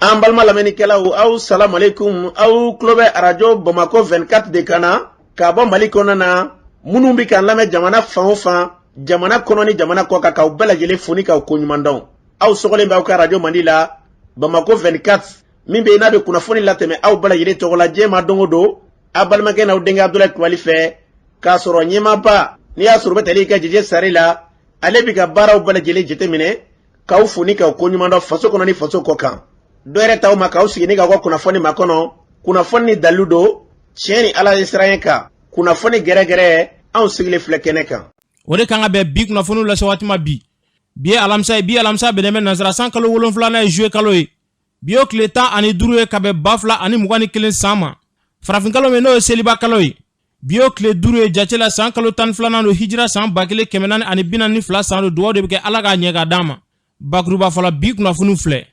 An balima lamɛnnikɛlaw, aw salamualeykum. Aw tulo bɛ arajo Bamakɔ 24 de kan na ka bɔ Mali kɔnɔna na. Minnu bɛ k'an lamɛn jamana fan o fan, jamana kɔnɔ ni jamana kɔ kan, k'aw bɛɛ lajɛlen fo ni k'aw koɲuman dɔn. Aw sɔgɔlen bɛ aw ka arajo mandi la, Bamakɔ 24, min bɛ yen n'a bɛ kunnafoni latɛmɛ aw bɛɛ lajɛlen tɔgɔ la diɲɛ ma don o don, aw balimakɛ n'aw denkɛ Abudulayi Kulubali fɛ, k'a sɔrɔ ɲɛmaaba n'i y'a sɔrɔ u bɛ tali kɛ Jeje Sare la, ale bɛ ka baaraw bɛɛ lajɛlen jateminɛ, k'aw fo ni k'aw koɲuman dɔn faso kɔnɔ ni faso kɔ kan. Dɔ yɛrɛ t'aw ma k'aw sigi ni k'aw ka kunnafoni makɔnɔ, kunnafoni ni dalilu don, tiɲɛ ni Ala ye siran kan, kunnafoni gɛrɛgɛrɛ, anw sigilen filɛ kɛnɛ kan. O de kan ka bɛn bi kunnafoniw lase waati ma bi. Bi ye alamisa ye. Bi alamisa bɛnnen bɛ nansara san kalo 7nan ye, juillet kalo ye. Bi y'o tile 15 ye ka bɛn 2021 san ma. Farafin kalo min n'o ye seliba kalo ye, bi y'o tile 5 ye jate la. San kalo 12nan don, hijira san 1442 san don. Dugawu de bɛ kɛ, Ala k'a ɲɛ k'a d'an ma. Bakuruba fɔlɔ, bi kunnafoniw filɛ.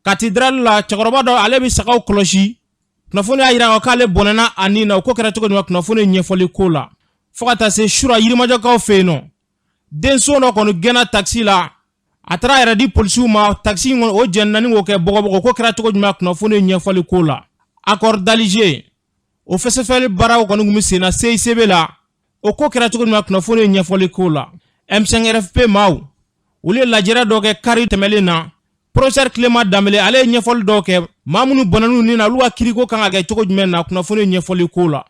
Kati Darali la, cɛkɔrɔba dɔ, ale bɛ sagaw kɔlɔsi. Kunnafoni y'a jira k'ale bɔnɛna a ni na. O ko kɛra cogo jumɛn? Kunnafoni ɲɛfɔli ko la, fo ka taa se sura Yirimajɔkaw fɛ yen nɔ, denso dɔ kɔni gɛnna takisi la, a taara a yɛrɛ di polisiw ma. Takisi in kɔni, o jɛnina ni k'o kɛ bɔgɔbɔgɔ. Ko kɛra cogo jumɛn? Kunnafoni ɲɛfɔli ko la, accord d'Alger, o fɛsɛfɛli baaraw kɔni tun bɛ sen na CICB la. O ko kɛra cogo jumɛn? Kunnafoni ɲɛfɔli ko la, M5 RFP maaw, olu ye lajɛrɛ dɔ kɛ kari tɛmɛlen na. Professeur Clément Danbele, ale ye ɲɛfɔli dɔw kɛ, maa minnu bɔnɛn'u ni na, olu ka kiriko kan ka kɛ cogo jumɛn na. Kunnafoni ɲɛfɔli ko la,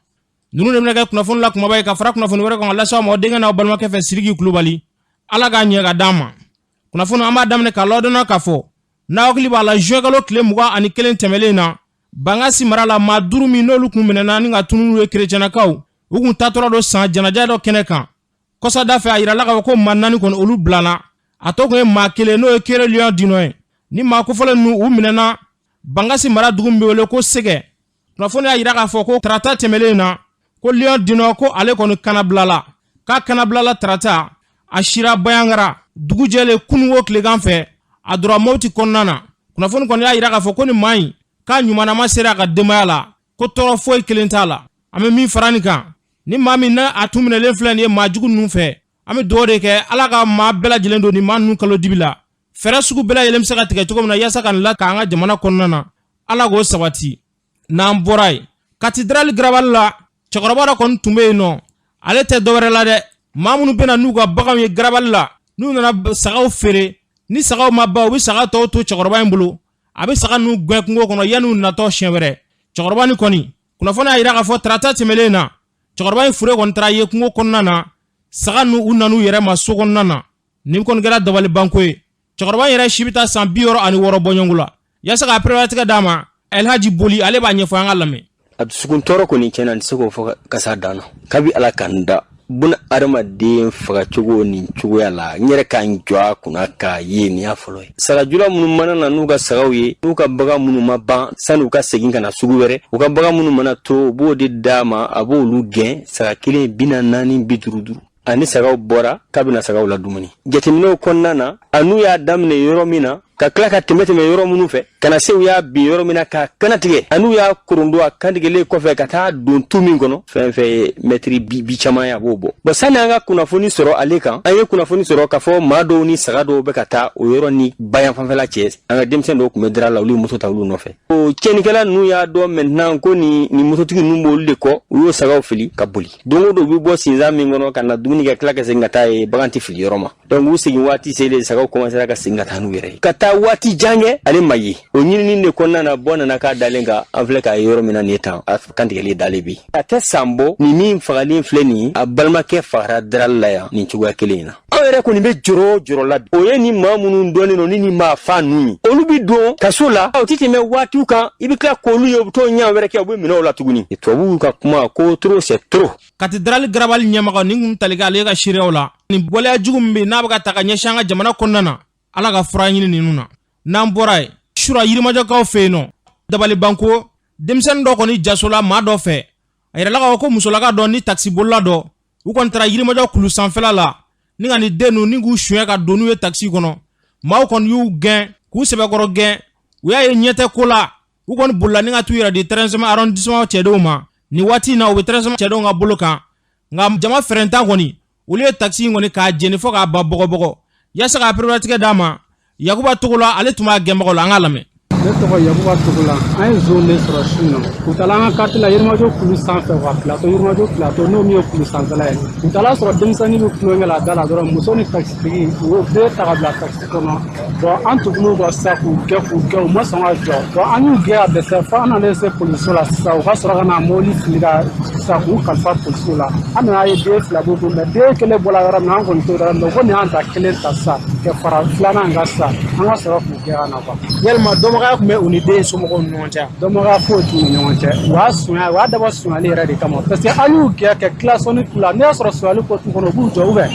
ninnu de bɛna kɛ kunnafoni la kumaba ye ka fara kunnafoni wɛrɛ kan ka lase aw ma aw denkɛ n'aw balimakɛ fɛ, Sidiki Kulubali. Ala k'a ɲɛ ka d'an ma. Kunnafoni, an b'a daminɛ k'a ladɔnna k'a fɔ n'aw hakili b'a la, juin kalo tile 21 tɛmɛlen na, Bankasi mara la, maa 5 min n'olu kun minɛna ni ka tununu ye kerecɛnakaw, u kun taatɔra don san janaja dɔ kɛnɛ kan kɔsada fɛ. A yirala k'a fɔ ko maa 4 kɔni, olu bilala, a tɔ kun ye maa kelen, n'o ye Kere Lion Dinɔ ye. Ni maa kofɔlen ninnu, u minɛna Bankasi mara dugu min bɛ wele ko Sɛgɛ. Kunnafoni y'a yira k'a fɔ ko tarata tɛmɛlen na, ko Lion Dinɔ, ko ale kɔni kanabilala, k'a kanabilala tarata, a sira Bayangara. Dugu jɛlen kununko tilegan fɛ, a donna Mɔti kɔnɔna na. Kunnafoni kɔni y'a yira k'a fɔ ko ni maa in k'a ɲumanama sera a ka denbaya la, ko tɔɔrɔ foyi kelen t'a la. An bɛ min fara nin kan, ni maa min n'a a tun minɛlen filɛ nin ye maa jugu ninnu fɛ, an bɛ dugawu de kɛ, Ala ka maa bɛɛ lajɛlen don nin maa ninnu kalo dibi la. Fɛɛrɛ sugu bɛɛ lajɛlen bɛ se ka tigɛ cogo min na yaasa ka nin la k'an ka jamana kɔnɔna na, Ala k'o sabati. N'an bɔra yen, Kati Darali garabali la, cɛkɔrɔba dɔ kɔni tun bɛ yen nɔ. Ale tɛ dɔwɛrɛ la dɛ, maa minnu bɛna n'u ka baganw ye garabali la, n'u nana sagaw feere, ni sagaw ma ban, u bɛ saga tɔw to cɛkɔrɔba in bolo, a bɛ saga ninnu gɛn kungo kɔnɔ yanni u natɔ siɲɛ wɛrɛ. Cɛkɔrɔba nin kɔni, kunnafoni y'a jira k'a fɔ tarata tɛmɛlen na, cɛkɔrɔba in fure kɔni taara ye kungo kɔnɔna na, saga ninnu u nan'u yɛrɛ ma so kɔnɔna na. Nin kɔni kɛra dabalibanko ye. Cɛkɔrɔba in yɛrɛ si bɛ taa san 66 bɔɲɔgɔnko la. Yaasa ka pereperelatigɛ d'a ma, Elhaji Boli, ale b'a ɲɛfɔ, an ka lamɛn. A dusukun tɔɔrɔ kɔni, tiɲɛ na, n tɛ se k'o fɔ ka s'a dan na. Kabi Ala ka n da, buna adamaden fagacogo nin cogoya la, n yɛrɛ ka n jɔ a kunna k'a ye, nin y'a fɔlɔ ye. Sagajula minnu mana na n'u ka sagaw ye, n'u ka bagan minnu ma ban, sani u ka segin ka na sugu wɛrɛ, u ka bagan minnu mana to, u b'o de d'a ma, a b'olu gɛn, saga kelen 40, 55. Ani sagaw bɔra k'a bɛna sagaw la dumuni. Jateminɛw kɔnɔna na, a n'u y'a daminɛ yɔrɔ min na, ka tila ka tɛmɛ tɛmɛ yɔrɔ minnu fɛ, ka na se u y'a bin yɔrɔ min na k'a kantigɛ, ani u y'a korondo a kantigɛlen kɔfɛ ka taa don tu min kɔnɔ, fɛn fɛn ye mɛtiri bi caman ye, a b'o bɔ. Bɔn, sani an ka kunnafoni sɔrɔ ale kan, an ye kunnafoni sɔrɔ k'a fɔ maa dɔw ni saga dɔw bɛ ka taa o yɔrɔ ni bayan fanfɛla cɛ. An ka denmisɛn dɔw tun bɛ dira la, olu ye moto ta olu nɔfɛ. O tiɲɛnikɛla ninnu y'a dɔn maintenant ko ni mototigi ninnu b'olu de kɔ, u y'o sagaw fili ka boli. Don o don, u bɛ bɔ sinzan min kɔnɔ ka na dumuni kɛ, tila ka segin ka taa yen, bagan tɛ fili yɔrɔ ma. Donc u segin waati selen, sagaw commencera ka segin ka taa n'u yɛrɛ ye, ka taa waati jan kɛ, ale ma ye. O ɲinini de kɔnɔna na, bɔ nana k'a dalen kan. An filɛ k'a ye yɔrɔ min na nin ye tan, a kantigɛlen dalen bi. A tɛ san bɔ, nin min fagalen filɛ nin ye, a balimakɛ fagara darali la yan nin cogoya kelen in na. Aw yɛrɛ kɔni bɛ jɔrɔ o jɔrɔ la bi, o ye ni maa minnu dɔnnen don ni maa fa ninnu ye, olu bɛ don kaso la, o tɛ tɛmɛ waatiw kan, i bɛ tila k'olu ye, u bɛ t'o ɲɛ wɛrɛ kɛ, u bɛ minɛ o la tuguni. Tubabuw ka kuma ko trop, c'est trop. Kati Darali garabali ɲɛmɔgɔ nin kun tali kɛ ale ka seereyaw la, nin waleya jugu min bɛ yen n'a bɛ ka ta ka ɲɛsin an ka jamana kɔnɔna na, Ala ka fura ɲini ninnu na. N'an bɔra yen, sura Yirimajɔkaw fɛ yen nɔ, dabalibanko, denmisɛnnin dɔ kɔni jasola maa dɔ fɛ. A yirala k'a fɔ ko musolaka dɔ ni takisibolila dɔ, u kɔni taara Yirimajɔ kulu sanfɛla la ni ka nin den ninnu ni k'u suɲɛ ka don n'u ye takisi kɔnɔ. Maaw kɔni y'u gɛn k'u sɛbɛkɔrɔ gɛn, u y'a ye ɲɛ tɛ ko la, u kɔni bolila ni ka t'u yɛrɛ di 13e arrondissement cɛdenw ma. Nin waati in na, u bɛ 13e cɛdenw ka bolo kan. Nka jama fɛrɛntan kɔni, olu ye takisi in kɔni k'a jeni fo k'a ba bɔgɔbɔgɔ. Yaasa k'a pereperelatigɛ d'a ma, Yakuba Togola, ale tun b'a gɛnbagaw la, an k'a lamɛn. Ne tɔgɔ Yakuba Togola. An ye zon de sɔrɔ su na. U taala an ka quartier la, Yirimajɔ kulu sanfɛ wa, plateau, Yirimajɔ plateau, n'o min ye kulu sanfɛla ye. U taala sɔrɔ denmisɛnnin bɛ tulonkɛ la da la dɔrɔn, muso ni takisitigi, u y'o bɛɛ ta ka bila takisi kɔnɔ. Bon, an tugul'u kɔ sisan k'u gɛn, k'u gɛn, u ma sɔn ka jɔ. Bon, an y'u gɛn a dɛsɛ, fo an nana se polisiso la sisan. U ka sɔrɔ ka na mobili fili ka sisan k'u kalifa polisiw la. An nana ye den fila b'u kun, mais den kelen bɔra yɔrɔ min na, an kɔni t'o dɔn. Mais ko nin y'an ta kelen ta sisan ka fara filanan kan sisan, an ka sɔrɔ k'u gɛn ka na quoi. Yalima dɔnbagaya tun bɛ u ni den somɔgɔw ni ɲɔgɔn cɛ? Dɔnbaga foyi t'u ni ɲɔgɔn cɛ. U y'a sunya, u y'a dabɔ sunyali yɛrɛ de kama, parce que an y'u gɛn kɛ klaxon k'u la. N'i y'a sɔrɔ sunyali ko t'u kɔnɔ, u b'u jɔ ou bien,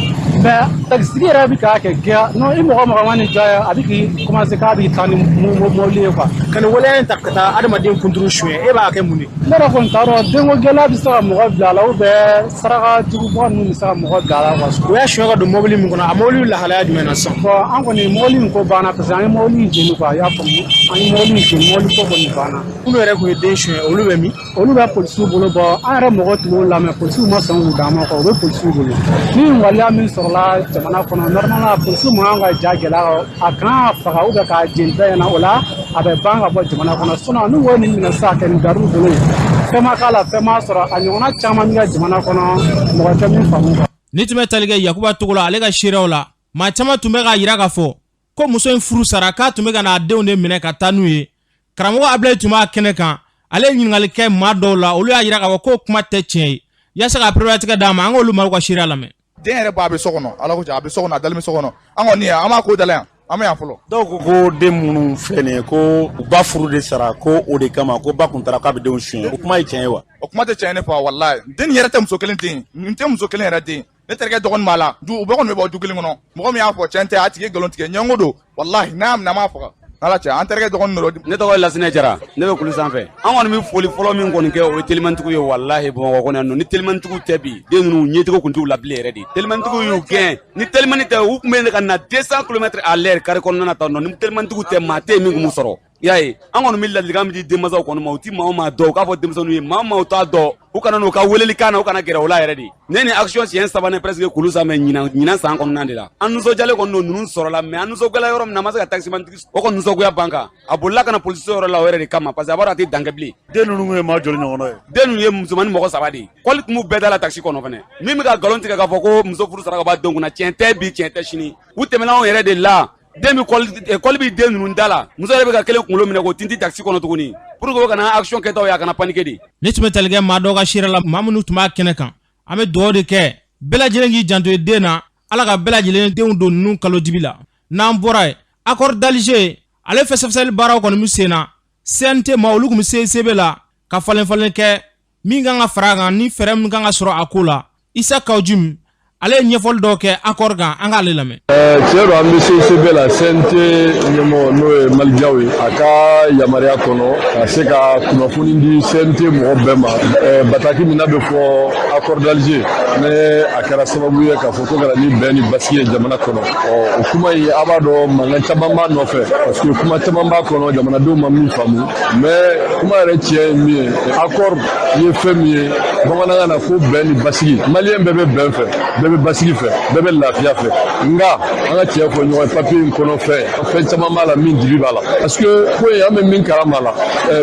mais takisitigi yɛrɛ bɛ k'a kɛ gɛn non, i mɔgɔ mɔgɔ ma nin jɔ ye, a bɛ k'i commencer k'a b'i taa ni mobili ye quoi. Ka nin waleya in ta ka taa adamaden kunturu suɲɛ, e b'a kɛ mun de? Ne yɛrɛ kɔni t'a dɔn, denko gɛlɛya bɛ se ka mɔgɔ bila a la, ou bien saraka jugubɔ ninnu bɛ se ka mɔgɔ bila a la quoi. U y'a suɲɛ ka don mobili min kɔnɔ, a mobili lahalaya jumɛn na sisan? Bon, an kɔni mobili in ko banna, parce que an ye mobili in jeni quoi, i y'a faamu, an ye mobili in jeni, mobili ko kɔni banna. Minnu yɛrɛ tun ye den suɲɛ, olu bɛ min? Olu bɛ polisiw bolo. Bɔ, an yɛrɛ mɔgɔ tun b'o lamɛn, polisiw ma sɔn k'u d'an ma quoi, u bɛ polisiw bolo. Ni waleya min sɔrɔla jamana kɔnɔ, normalement polisiw man kan ka ja gɛlɛya, a kan ka faga ou bien k'a jeni bɛɛ ɲɛna, o la a bɛ ban ka bɔ jamana kɔnɔ. Sinon n'u y'o nin minɛ sisan kɛ nin dar'u bolo yen, fɛn ma k'a la, fɛn ma sɔrɔ, a ɲɔgɔnna caman bɛ kɛ jamana kɔnɔ, mɔgɔ tɛ min faamu quoi. Ni tun bɛ tali kɛ Yakuba Togo la, ale ka seerew la, maa caman tun bɛ k'a yira k'a fɔ ko muso in furu sara, k'a tun bɛ ka n'a denw de minɛ ka taa n'u ye. Karamɔgɔ Abilayi tun b'a kɛnɛ kan, ale ye ɲininkali kɛ maa dɔw la, olu y'a yira k'a fɔ ko kuma tɛ tiɲɛ ye. Yaasa ka pereperelatigɛ d'a ma, an k'olu maaw ka seereya lamɛn. Den yɛrɛ ba bɛ so kɔnɔ, Ala ko cɛ, a bɛ so kɔnɔ, a dalen bɛ so kɔnɔ. An kɔni an b'a ko dala yan, an bɛ yan fɔlɔ. Dɔw ko ko den minnu filɛ nin ye, ko u ba furu de sara, ko o de kama ko ba kun taara k'a bɛ denw suɲɛ. O kuma ye tiɲɛ ye wa? O kuma tɛ tiɲɛ ye, ne fa, walayi. Den nin yɛrɛ tɛ muso kelen den, nin tɛ muso kelen yɛrɛ den. Ne terikɛ dɔgɔnin b'a la du, u bɛɛ kɔni bɛ bɔ du kelen kɔnɔ. Mɔgɔ min y'a fɔ, tiɲɛ tɛ, a tigi ye nkalon tigɛ, ɲɛngo don, walayi. N'a y'a minɛ, an b'a faga, n'Ala cɛ, an terikɛ dɔgɔnin don. Ne tɔgɔ ye Lasinɛ Jara, ne bɛ kulu sanfɛ. An kɔni bɛ foli fɔlɔ min kɔni kɛ, o ye telimantigiw ye. Walahi, Bamakɔ kɔnɔ yan nɔ, ni telimantigiw tɛ bi, den ninnu ɲɛcogo tun t'u la bilen yɛrɛ de. Telimantigiw y'u gɛn. Ni telimani tɛ, u tun bɛ ka na 200 km à l'heure carré kɔnɔna na tan nɔ. Ni telimantigiw tɛ, maa tɛ yen min tun b'u sɔrɔ. I y'a ye, an kɔni bɛ ladilikan min di denmansaw kɔni ma, u ti maa o maa dɔn, u k'a fɔ denmisɛnninw ye, maa o maa t'a dɔn, u kana n'u ka weleli kan na, u kana gɛrɛ o la yɛrɛ de. Ne ni action siɲɛ sabanan presque kulu sanfɛ ɲinan, ɲinan san kɔnɔna de la. An nisɔndiyalen kɔni don, ninnu sɔrɔla, mais an nisɔngoyala yɔrɔ min na, an ma se ka taximantigi o kɔni nisɔngoya ban kan. A bolila ka na polisiso yɔrɔ la o yɛrɛ de kama, parce que a b'a dɔn a tɛ dan kɛ bilen. Den ninnu ye maa joli ɲɔgɔnna ye? Den ninnu ye musomanin mɔgɔ saba de ye. Kɔli tun b'u bɛɛ da la taxi kɔnɔ fɛnɛ. Min bɛ ka nkalon tigɛ k'a fɔ ko muso furu sara ka bɔ denw kunna, tiɲɛ tɛ bi, tiɲɛ tɛ sini. U tɛmɛna anw yɛrɛ de la. Den bɛ kɔli, kɔli bɛ den ninnu da la. Muso yɛrɛ bɛ ka kelen kunkolo minɛ k'o tintin taxi kɔnɔ tuguni, pour que o kana action kɛtaw ye, a kana paniquer de. Ne tun bɛ tali kɛ maa dɔw ka seere la, maa minnu tun b'a kɛnɛ kan. An bɛ dugawu de kɛ, bɛɛ lajɛlen k'i janto i den na. Ala ka bɛɛ lajɛlen denw don ninnu kalo dibi la. N'an bɔra yen, accord d'Alger, ale fɛsɛfɛsɛli baaraw kɔni bɛ sen na. CNT ma, olu tun bɛ CICB la ka falen falen kɛ min kan ka fara a kan ni fɛɛrɛ min kan ka sɔrɔ a ko la. Isa Kaou Djim, ale ye ɲɛfɔli dɔw kɛ accord kan, an k'ale lamɛn. Tiɲɛ don, an bɛ CICB la. CNT ɲɛmɔgɔ, n'o ye Malick ye, a ka yamaruya kɔnɔ ka se ka kunnafoni di CNT mɔgɔ bɛɛ ma, bataki min n'a bɛ fɔ accord d'Alger, ne a kɛra sababu ye k'a fɔ ko ka na ni bɛn ni basigi ye jamana kɔnɔ. Ɔ, o kuma in, a b'a dɔn, mankan caman b'a nɔfɛ, parce que kuma caman b'a kɔnɔ jamanadenw ma min faamu. Mais kuma yɛrɛ tiɲɛ ye min ye, accord ye fɛn min ye, bamanankan na ko bɛn ni basigi. Maliyɛn bɛɛ bɛ bɛn fɛ, bɛɛ bɛ basigi fɛ, bɛɛ bɛ lafiya fɛ. Nka an ka tiɲɛ fɔ ɲɔgɔn ye, papiye in kɔnɔ, fɛn fɛn caman b'a la min dibi b'a la, parce que ko in, an bɛ min kalama la,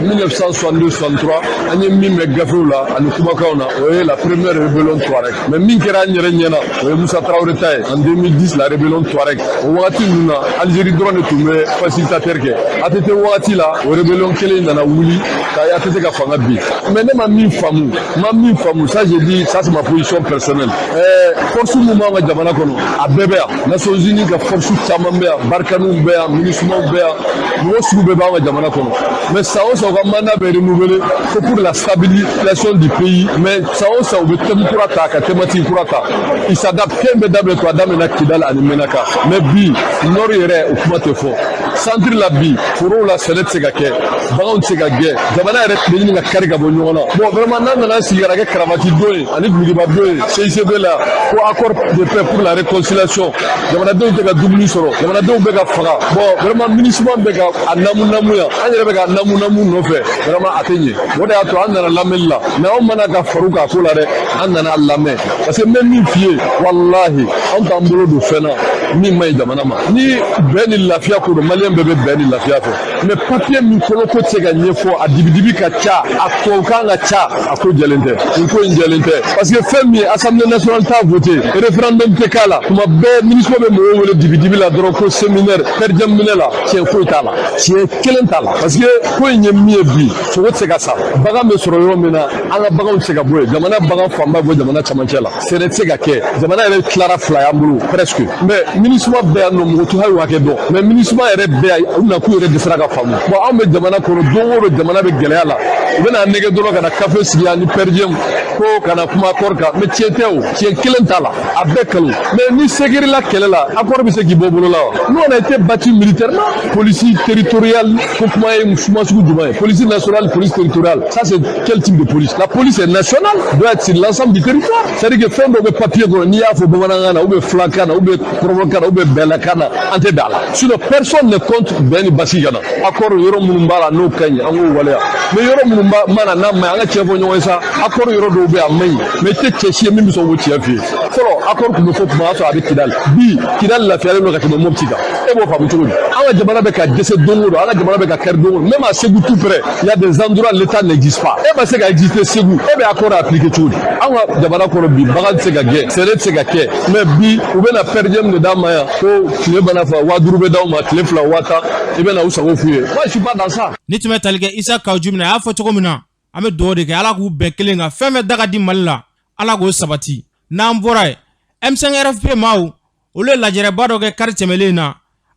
1962 63, an ye min mɛn gafew la ani kumakanw na, o ye la première rébellion Touareg. Mais min kɛra an yɛrɛ ɲɛna, o ye Musa Traoré ta ye en 2010, la rébellion Touareg. O wagati ninnu na, Algérie dɔrɔn de tun bɛ facilitateur kɛ. ATT wagati la, o rébellion kelen nana wuli ka ATT ka fanga bin. Mais ne ma min faamu, ma min faamu, ça je dis, ça c'est ma position personnelle, force mun b'an ka jamana kɔnɔ, a bɛɛ bɛ yan. Nations Unies ka force caman bɛ yan, Barkhane bɛ yan, MINUSMA bɛ yan, mɔgɔ sugu bɛɛ b'an ka jamana kɔnɔ. Mais san o san, u ka mandat bɛ renouveler ko pour la stabilisation du pays. Mais san o san, u bɛ thème kura ta, ka thématique kura ta, ils s'adaptent. Fɛn bɛɛ daminɛ to a daminɛna Kidal ani Menaka, mais bi nord yɛrɛ, o kuma tɛ fɔ. Centre la bi, forow la, sɛnɛ tɛ se ka kɛ, baganw tɛ se ka gɛn, jamana yɛrɛ bɛ ɲini ka kari ka bɔ ɲɔgɔn na. Bon, vraiment, n'an nana sigi ka kɛ karavati don ye ani dulokiba don ye CICB la, ko accord de paix pour la réconciliation, jamanadenw tɛ ka dumuni sɔrɔ, jamanadenw bɛ ka faga. Bon, vraiment, MINUSMA bɛ ka a namu namu yan, an yɛrɛ bɛ ka namu namu nɔfɛ, vraiment a tɛ ɲɛ. O de y'a to an nana lamɛnli la. Mais anw mana ka far'u kan ko la dɛ, an nana lamɛn, parce que n bɛ min f'i ye, walahi, anw t'an bolo don fɛn na min man ɲi jamana ma. Ni bɛn ni lafiya ko don, maliyɛn Maliyɛn bɛɛ bɛ bɛn ni lafiya fɛ, mais papier min kɔnɔ ko tɛ se ka ɲɛfɔ, a dibidibi ka ca, a tubabukan ka ca, a ko jɛlen tɛ. Nin ko in jɛlen tɛ, parce que fɛn min ye, Assemblée nationale t'a voté, référendum tɛ k'a la. Tuma bɛɛ MINUSMA bɛ mɔgɔw wele dibidibi la dɔrɔn ko séminaire, per diem minɛ la. Tiɲɛ foyi t'a la, tiɲɛ kelen t'a la, parce que ko in ye min ye bi, sogo tɛ se ka san, bagan bɛ sɔrɔ yɔrɔ min na, an ka baganw tɛ se ka bɔ yen. Jamana bagan fanba bɔ jamana camancɛ la, sɛnɛ tɛ se ka kɛ, jamana yɛrɛ tilara fila y'an bolo presque. Mais MINUSMA bɛ yan nɔ, mɔgɔ tɛ hali hakɛ dɔn, mais MINUSMA yɛrɛ bɛ yan, u nakun yɛrɛ dɛsɛra ka faamu. Bon, anw bɛ jamana kɔnɔ, don o don jamana bɛ gɛlɛya la, u bɛna nɛgɛ dɔrɔn ka na kafe sigi yan ni per diem ko ka na kuma accord kan. Mais tiɲɛ tɛ o, tiɲɛ kelen t'a la, a bɛɛ kalon. Mais ni sécurité la kɛlɛ la, accord bɛ se k'i bɔ bolo la wa? Nous, on a été battu militairement. Police territoriale ko kuma ye kuma sugu jumɛn ye? Police nationale, police territoriale, ça c'est quel type de police? La police est nationale, doit être sur l'ensemble du territoire. C'est à dire que fɛn dɔw bɛ papier kɔnɔ, n'i y'a fɔ bamanankan na, ou bien filakan na, ou bien kɔrɔbɔrɔkan na, ou bien bɛlɛkan na, an tɛ bɛn a la. Sinon personne ne compte bɛn ni basigi ka na. Accord yɔrɔ minnu b'a la, n'o ka ɲi, an k'o waleya, mais yɔrɔ minnu b'a ma na, n'a ma ɲi, an ka tiɲɛ fɔ ɲɔgɔn ye sa. Accord yɔrɔ dɔw bɛ yen, a man ɲi, mais i tɛ cɛ si ye min bɛ sɔn k'o tiɲɛ f'i ye. Fɔlɔ accord tun bɛ fɔ tuma y'a sɔrɔ a bɛ Kidali. Bi Kidali lafiyalen don ka tɛmɛ Mopti kan. E b'o faamu cogo di? An ka jamana bɛ ka dɛsɛ don o don, an ka jamana bɛ ka kari don o don. Même à Ségou tout près, il y a des endroits, l'État n'existe pas. E ma se ka exister Ségou, e bɛ accord appliquer cogo di? An ka jamana kɔnɔ bi, bagan tɛ se ka gɛn, sɛnɛ tɛ se ka kɛ, mais bi u bɛna per diem de d'an ma yan ko tile mana fa 5000 bɛ d'aw ma, tile 2 10,000. I bɛna u sago f'u ye. Moi, je suis pas dans ça. Ni tun bɛ tali kɛ Isa Kawu Jim na, a y'a fɔ cogo min na, an bɛ dugawu de kɛ, Ala k'u bɛn kelen kan. Fɛn fɛn da ka di Mali la, Ala k'o sabati. N'an bɔra yen, M5 RFP maaw, olu ye lajɛrɛba dɔ kɛ kari tɛmɛlen na.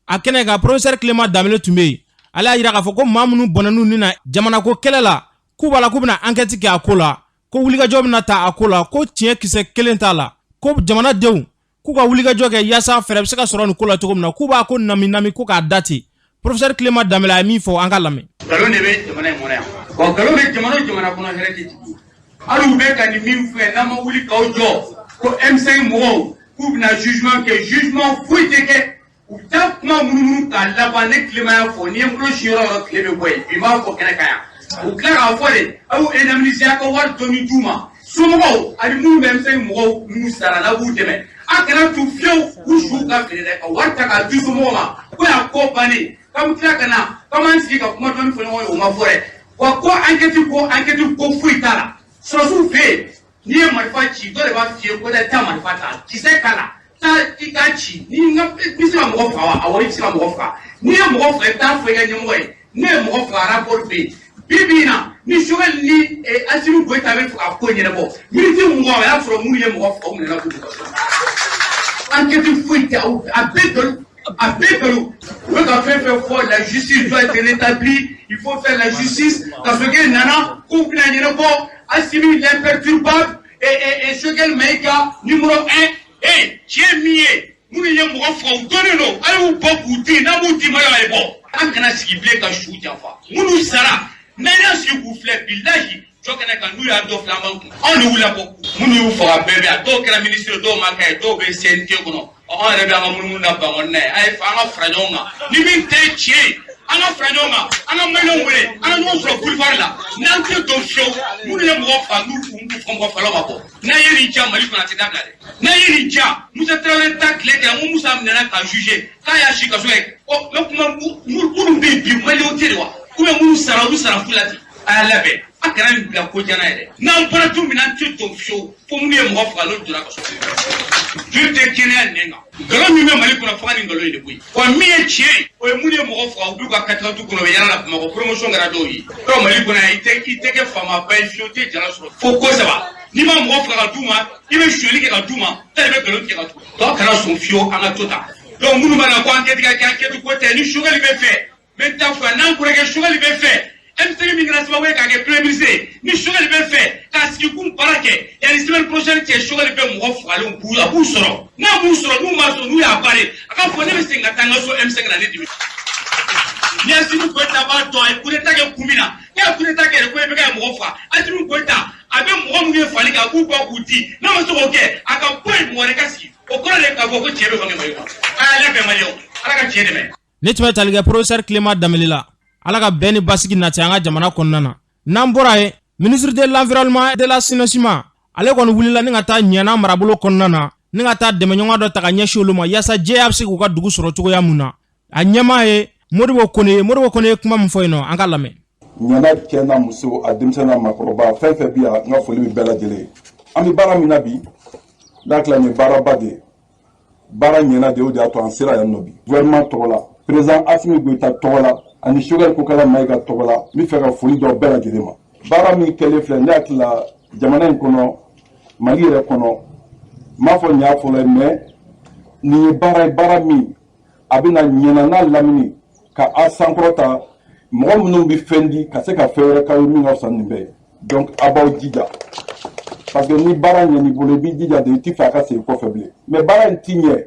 A kɛnɛ kan, professeur Clément Dembélé tun bɛ yen. Ale y'a jira k'a fɔ ko maa minnu bɔnɛn'u ni na jamanako kɛlɛ la, k'u b'a la k'u bɛna enquête kɛ a ko la, ko wulikajɔ bɛna ta a ko la, ko tiɲɛ kisɛ kelen t'a la, ko jamanadenw k'u ka wulikajɔ kɛ yaasa fɛɛrɛ bɛ se ka sɔrɔ nin ko la cogo min na, k'u b'a ko nami nami ko k'a da ten. Professeur Clément Dembélé a ye min fɔ, an ka lamɛn. Nkalon de bɛ jamana in kɔnɔ yan wa, nkalon bɛ jamana o jamana kɔnɔ, hɛrɛ tɛ jigin. Hali u bɛ ka nin min fɛ, n'an ma wuli k'aw jɔ ko M5 mɔgɔw k'u bɛna jugement kɛ, jugement foyi tɛ kɛ. U bɛ taa kuma munumunu k'a laban. Ne Clément y'a fɔ, n'i ye n bolo si yɔrɔ o yɔrɔ, tile bɛ bɔ yen. Bi n b'a fɔ kɛnɛ kan yan, u tila k'a fɔ de aw y'u indemniser, a ka wari dɔɔni d'u ma, somɔgɔw ani minnu bɛ M5 mɔgɔw minnu sara n'a b'u dɛmɛ. A kana tu fiyewu u suw ka feere dɛ, ka wari ta k'a di somɔgɔw ma ko y'a ko bannen, k'an bɛ tila ka na k'an b'an sigi ka kuma dɔɔni fɔ ɲɔgɔn ye. O ma fɔ dɛ. Wa ko enquête, ko enquête, ko foyi t'a la. Sɔrɔsiw fɛ yen, n'i ye marifa ci, dɔ de b'a f'i ye ko dɛ, taa marifa ta, kisɛ k'a la, taa i k'a ci. Ni n ka i bɛ se ka mɔgɔ faga wa? Awɔ, i bɛ se ka mɔgɔ faga. N'i ye mɔgɔ faga, i bɛ taa fɔ i ka ɲɛmɔgɔ ye. Ne ye mɔgɔ faga, rapport bɛ yen. Bi bi in na, ni Choguel ni Assimi Goïta bɛ fɛ ka ko ɲɛnabɔ, miniti 20, o y'a sɔrɔ minnu ye mɔgɔ faga, u minɛna k'u bugɔ. Enquête foyi tɛ, aw a bɛɛ nkalon, a bɛɛ nkalon. U bɛ ka fɛn fɛn fɔ, la justice doit être rétablie, il faut faire la justice. Parce que nana k'u bɛna ɲɛnabɔ, Assimi l'imperturbable et Choguel Maïga numéro 1. Eh, tiɲɛ min ye, minnu ye mɔgɔ faga, u dɔnnen don, a y'u bɔ k'u di, n'a m'u di, ma a ye bɔ. An kana sigi bilen ka su janfa. Minnu sara, n'an y'a sigi k'u filɛ, bilahi, jɔ kɛnɛ kan, n'u y'a dɔ filɛ, an b'an kun. Anw de wulila bɔ. Minnu y'u faga bɛɛ bɛ yan, dɔw kɛra ministre, dɔw ma kɛ, dɔw bɛ CNT kɔnɔ. Anw yɛrɛ bɛ an ka munumunu na Bankɔni na ye. A ye an ka fara ɲɔgɔn kan ni min tɛ tiɲɛ ye, an ka fara ɲɔgɔn kan, an ka maliyɛnw wele, an ka ɲɔgɔn sɔrɔ boulevard la. N'an tɛ don fiyewu, minnu ye mɔgɔ faga, n'u mɔgɔ fagalaw ma bɔ, n'an ye nin ja, Mali kɔnɔ a tɛ dabila dɛ. N'an ye nin ja, Musa Tarawele ta tile kɛra, n ko Musa minɛna k'a juger k'a y'a si kaso ye. Ɔ, n kuma minnu bɛ yen bi, maliyɛnw tɛ de wa? Ou bien minnu sara, olu sara fu la ten. A y'a labɛn, a kana nin bila ko jana yɛrɛ. N'an bɔra don min na, an tɛ don fiyewu fo minnu ye mɔgɔ faga, n'olu donna kaso. Joli tɛ kɛnɛya nɛn kan. Nkalon min bɛ Mali kɔnɔ, faga ni nkalon ye de koyi. Wa min ye tiɲɛ ye, o ye minnu ye mɔgɔ faga, u b'u ka katikatu kɔnɔ, u bɛ yala la Bamakɔ, promotion kɛra dɔw ye. Donc Mali kɔnɔ yan, i tɛ kɛ faamaba ye fiyewu, i tɛ jala sɔrɔ fo ko saba. N'i ma mɔgɔ faga ka d'u ma, i bɛ sonyali kɛ ka d'u ma, e de bɛ nkalon tigɛ ka d'u ma. Donc kana sɔn fiyewu an ka to tan. Donc minnu b'a la ko enquête ka kɛ, enquête ko tɛ. Ni Choguel bɛ fɛ, n bɛ taa fɔ yan, n'an kɔrɔkɛ Choguel bɛ fɛ, M5 min kɛra sababu ye k'a kɛ premier ministre ye, ni Choguel bɛ fɛ k'a sigi k'u baara kɛ yanni semaine prochaine cɛ, Choguel bɛ mɔgɔ fagalen b'u a b'u sɔrɔ. N'a m'u sɔrɔ, n'u ma sɔn, n'u y'a bari, a ka fɔ ne bɛ segin ka taa n ka so M5 na, ne dimi. Ni Assimi Goïta b'a dɔn a ye coup d'état kɛ kun min na, n'a ye coup d'état kɛ yɛrɛ ko e bɛ ka mɔgɔ faga, Assimi Goïta a bɛ mɔgɔ minnu ye fali kɛ, a b'u bɔ k'u di. N'a ma se k'o kɛ, a ka bɔ yen, mɔgɔ wɛrɛ ka sigi. O kɔrɔ de k'a fɔ ko tiɲɛ bɛ bange Mali kɔnɔ. A y'a labɛn, maliyɛnw, Ala ka tiɲɛ dɛmɛ. Ne tun bɛ tali kɛ professeur Clément Dembélé la. Ala ka bɛn ni basigi nati an ka jamana kɔnɔna na. N'an bɔra yen, ministre de l'Environnement et de l'Assainissement, ale kɔni wulila ni ka taa Ɲana marabolo kɔnɔna na, ni ka taa dɛmɛɲɔgɔn dɔ ta ka ɲɛsin olu ma yaasa jɛya bɛ se k'u ka dugu sɔrɔ cogoya mun na. A ɲɛmaa ye Modibo Kone. Modibo Kone ye kuma min fɔ yen nɔ, an ka lamɛn. Ɲana cɛ n'a muso, a denmisɛn n'a maakɔrɔba, fɛn fɛn bi yan, n ka foli bɛ bɛɛ lajɛlen ye. An bɛ baara min na bi, n'a tila nin ye baaraba de ye, baara ɲɛna de, o de y'a to an sera yan nɔ bi. Gouvernement tɔgɔ la, président Asimi Goyita tɔgɔ la, ani Choguel Kokala Mayiga tɔgɔ la, n bɛ fɛ ka foli d'aw bɛɛ lajɛlen ma. Baara min kɛlen filɛ, ne hakili la jamana in kɔnɔ, Mali yɛrɛ kɔnɔ, n m'a fɔ nin y'a fɔlɔ ye, mais nin ye baara ye, baara min a bɛna ɲɛna n'a lamini ka a sankɔrɔta. Mɔgɔ minnu bɛ fɛn di ka se ka fɛn wɛrɛ k'aw ye min ka fisa nin bɛɛ ye. Donc a b'aw jija, parce que ni baara ɲɛn'i bolo, i b'i jija de, i t'i fɛ a ka segin kɔfɛ bilen. Mais baara in ti ɲɛ,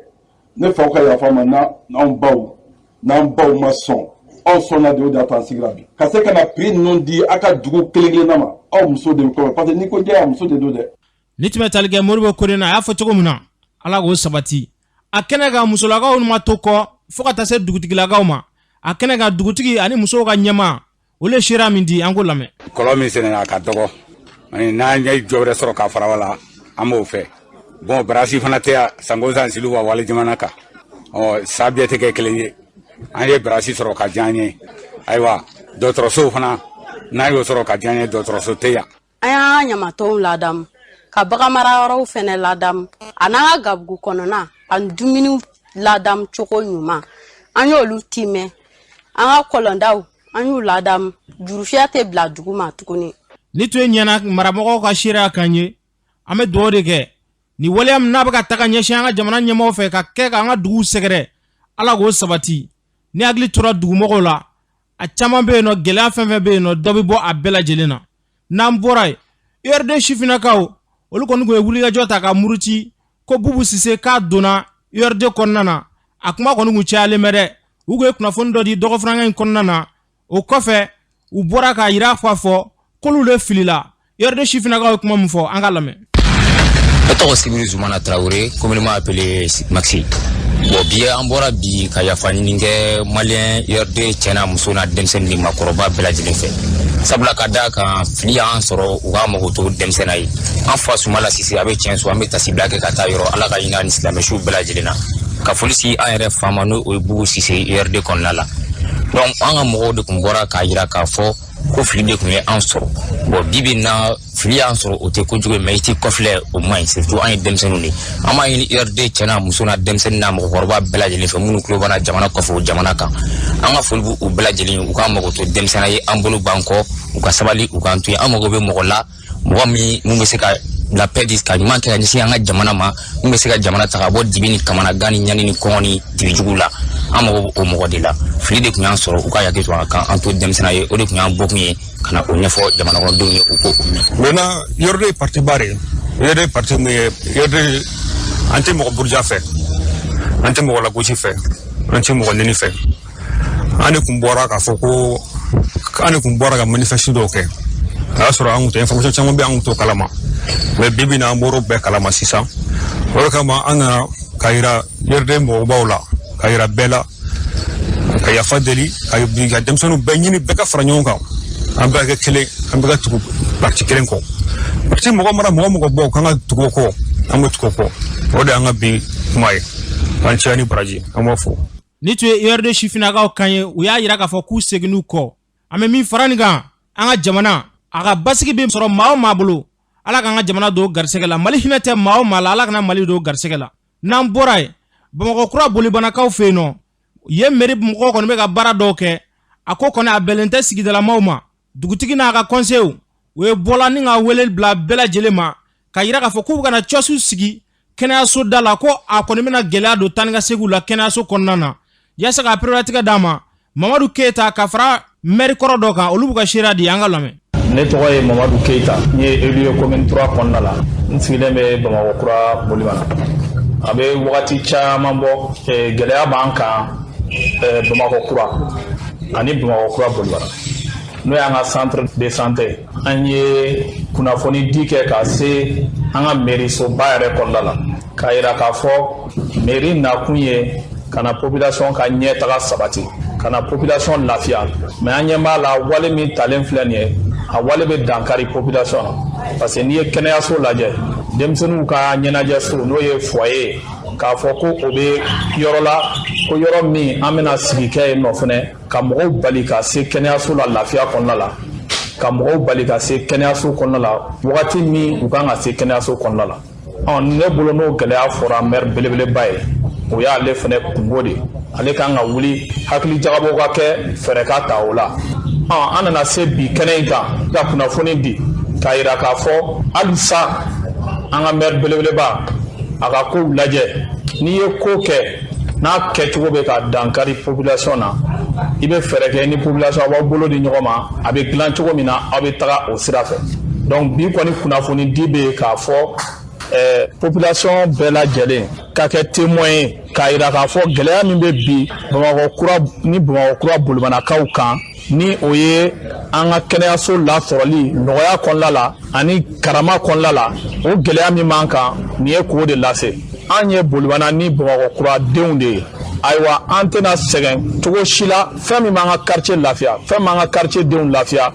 ne faw ka yafa ma, n'anw baw n'an baw ma sɔn, aw sɔnna de, o de y'a to an sigira bi ka se ka na prix ninnu di aw ka dugu kelen kelenna ma. Aw muso de bɛ kɔfɛ, parce que n'i ko jɛya, muso de don dɛ. Ni tun bɛ tali kɛ Modibo Kone na, a y'a fɔ cogo min na, Ala k'o sabati. A kɛnɛ kan, musolakaw ma to kɔ fo ka taa se dugutigilakaw ma. A kɛnɛ kan, dugutigi ani musow ka ɲɛmaa, olu ye seereya min di, an k'o lamɛn. Kɔlɔn min senna, a ka dɔgɔ, ani n'an ye jɔ wɛrɛ sɔrɔ ka fara la, an b'o fɛ. Bon, barasi fana tɛ yan sanko san siliw wa wali jamana kan. Ɔ sa bɛɛ tɛ kɛ kelen ye. An ye barasi sɔrɔ ka diya an ye. Ayiwa, dɔgɔtɔrɔso fana, n'an y'o sɔrɔ ka diya an ye, dɔgɔtɔrɔso tɛ yan. An y'an ka ɲamatɔnw ladamu, ka baganmarayɔrɔw fɛnɛ ladamu, a n'an ka gabugu kɔnɔna ani dumuni ladamu cogo ɲuman, an y'olu timɛ. An ka kɔlɔndaw, an y'u ladamu, jurufiyɛ tɛ bila dugu ma tuguni. Ni tun ye ɲɛna maramɔgɔw ka seereya kan ye, an bɛ dugawu de kɛ ni waleya min n'a bɛ ka taga ɲɛsin an ka jamana ɲɛmɔgɔw fɛ ka kɛ k'an ka duguw sɛgɛrɛ, Ala k'o sabati. Ni hakili tora dugumɔgɔw la, a caman bɛ yen nɔ, gɛlɛya fɛn fɛn bɛ yen nɔ, dɔ bɛ bɔ a bɛɛ lajɛlen na. N'an bɔra yen, URD sifinnakaw, olu kɔni tun ye wulikajɔ ta ka muruti ko Bubu Sise k'a donna URD kɔnɔna na. A kuma kɔni kun cayalen bɛ dɛ. U kun ye kunnafoni dɔ di dɔgɔfurankɛ in kɔnɔna na, o kɔfɛ u bɔra k'a yira k'a fɔ k'olu de filila. URD sifinnakaw ye kuma min fɔ, an ka lamɛn. Ne tɔgɔ Sibiri Zumana Traoré, communément appelé Maxi. Bon, bi an bɔra bi ka yafa ɲini kɛ maliyɛn URD cɛ n'a muso n'a denmisɛnnin ni maakɔrɔba bɛɛ lajɛlen fɛ, sabula ka da kan fili y'an sɔrɔ, u k'a mago to denmisɛnnin ye. An fa Sumala Sise, a bɛ tiɲɛ so, an bɛ tasibila kɛ ka taa yɔrɔ. Ala ka hinɛ ni silamɛsiw bɛɛ lajɛlen na. Ka foli si an yɛrɛ fa ma, n'o ye Bubu Sise URD kɔnɔna la. Donc an ka mɔgɔw de tun bɔra k'a yira k'a fɔ ko fili de tun ye an sɔrɔ. Bon, bi bi na, fili y'an sɔrɔ, o tɛ kojugu ye, mais i t'i kɔfilɛ, o man ɲi, surtout an ye denmisɛnninw de. An b'a ɲini URD cɛ n'a muso n'a denmisɛnnin n'a mɔgɔkɔrɔba bɛɛ lajɛlen fɛ, minnu tulo b'an na jamana kɔfɛ, o jamana kan, an ka foli b'u bɛɛ lajɛlen ye. U k'an mago to denmisɛnnin ye, an bolo b'an kɔ, u ka sabali, u k'an to yen. An mago bɛ mɔgɔ la, mɔgɔ min bɛ se ka la paix di, ka ɲuman kɛ ka ɲɛsin an ka jamana ma, mun bɛ se ka jamana ta ka bɔ dibi ni kamanagan ni ɲani ni kɔngɔ ni dibijugu la. An mago b'o mɔgɔ de la. Fili de tun y'an sɔrɔ, u ka hakili to an kan, an to denmisɛnnin ye. O de tun y'an bɔkun ye ka na o ɲɛfɔ jamana kɔnɔdenw ye, u ko o mɛn. Maintenant, URD ye parti ba de ye. URD ye parti min ye, URD, an tɛ mɔgɔ buruja fɛ, an tɛ mɔgɔ lagosi fɛ, an tɛ mɔgɔ neni fɛ. An de kun bɔra k'a fɔ ko an de kun bɔra ka manifeste dɔw kɛ. A y'a sɔrɔ an kun tɛ information caman bɛ, an kun t'o kalama, mais bi bi in na, an bɔr'o bɛɛ kalama sisan. O de kama an nana ka yira URD mɔgɔbaw la, ka yira bɛɛ la, ka yafa deli, ka denmisɛnninw bɛɛ ɲini, bɛɛ ka fara ɲɔgɔn kan, an bɛɛ ka kɛ kelen, an bɛɛ ka tugu parti kelen kɔ. Parti mɔgɔ mana mɔgɔ mɔgɔ bɔ k'an ka tugu o kɔ, an bɛ tugu o kɔ. O de y'an ka bi kuma ye. An cɛ ni baraji, an b'a fɔ. Ni tun ye URD sifinnakaw kan ye, u y'a yira k'a fɔ k'u seginn'u kɔ. An bɛ min fara nin kan, an ka jamana a ka basigi bɛ sɔrɔ maa o maa bolo, Ala k'an ka jamana don garisɛgɛ la. Mali hinɛ tɛ maa o maa la, Ala kana Mali don garisɛgɛ la. N'an bɔra yen, Bamakɔ kura bolibanakaw fɛ yen nɔ, yen mairie mɔgɔw kɔni bɛ ka baara dɔw kɛ, a ko kɔni a bɛnnen tɛ sigidalamaw ma. Dugutigi n'a ka conseil, u ye bɔla ni ka wele bila bɛɛ lajɛlen ma ka yira k'a fɔ k'u bɛ ka na kiosque sigi kɛnɛyaso da la, ko a kɔni bɛna gɛlɛya don taa ni ka seginw la kɛnɛyaso kɔnɔna na. Yaasa ka pereperelatigɛ d'a ma, Mamadu Keyita ka fara mɛri kɔrɔ dɔ kan, olu b'u ka seereya di, an ka lamɛn. Ne tɔgɔ ye Mamadu Keyita, n ye élu ye commune 3 kɔnɔna la, n sigilen bɛ Bamakɔ kura Bolibana. A bɛ wagati caman bɔ, gɛlɛya b'an kan Bamakɔ kura ani Bamakɔ kura Bolibana, n'o y'an ka centre de santé. An ye kunnafoni di kɛ ka se an ka mairie soba yɛrɛ kɔnɔna la, k'a yira k'a fɔ mairie nakun ye ka na population ka ɲɛtaga sabati, ka na population lafiya. Mais an ɲɛ b'a la, wale min talen filɛ nin ye, a wale bɛ dankari population na, parce que n'i ye kɛnɛyaso lajɛ, denmisɛnninw ka ɲɛnajɛso, n'o ye foyer ye. k'a fɔ ko o bɛ yɔrɔ la, ko yɔrɔ min an bɛna sigi kɛ yen nɔ fɛnɛ, ka mɔgɔw bali ka se kɛnɛyaso la lafiya kɔnɔna la, ka mɔgɔw bali ka se kɛnɛyaso kɔnɔna la wagati min u kan ka se kɛnɛyaso kɔnɔna la. Ɔ, ne bolo, n'o gɛlɛya fɔra maire belebeleba ye, o y'ale fɛnɛ kungo de ye. Ale kan ka wuli, hakili jagabɔ ka kɛ, fɛɛrɛ ka ta o la. Ɔ, an nana se bi kɛnɛ in kan ka kunnafoni di k'a yira k'a fɔ halisa an ka maire belebeleba a ka kow lajɛ. N'i ye ko kɛ n'a kɛcogo bɛ ka dankari population na, i bɛ fɛɛrɛ kɛ ni population, a b'aw bolo di ɲɔgɔn ma, a bɛ dilan cogo min na, aw bɛ taga o sira fɛ. Donc bi kɔni, kunnafoni di bɛ yen k'a fɔ population bɛɛ lajɛlen ka kɛ témoin ye k'a yira k'a fɔ gɛlɛya min bɛ bi Bamakɔ kura ni Bamakɔ kura bolimanakaw kan, ni o ye an ka kɛnɛyaso lasɔrɔli nɔgɔya kɔnɔna la ani karama kɔnɔna la, o gɛlɛya min b'an kan nin ye, k'o de lase. An ye Bolibana ni Bamakɔ kura denw de ye. Ayiwa, an tɛna sɛgɛn cogo si la. Fɛn min b'an ka quartier lafiya, fɛn min b'an ka quartier denw lafiya,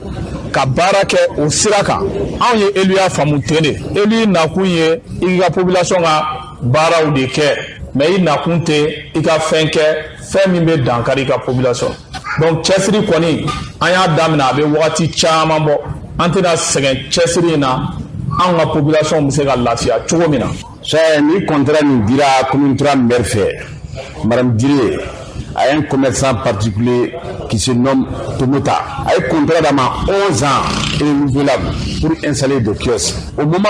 ka baara kɛ o sira kan. Anw ye éluya faamu ten de. Élu nakun ye i k'i ka population ka baaraw de kɛ, mais i nakun tɛ i ka fɛn kɛ, fɛn min bɛ dankari i ka population. Donc cɛsiri kɔni, an y'a daminɛ, a bɛ wagati caman bɔ. An tɛna sɛgɛn cɛsiri in na, anw ka population bɛ se ka lafiya cogo min na. Ni contrat nin dira commune 3 maire fɛ, Madame Diré, à un commerçant particulier qui se nomme Tomota. A ye contrat d'a ma 11 ans renouvelable pour installer des kiosques. Au moment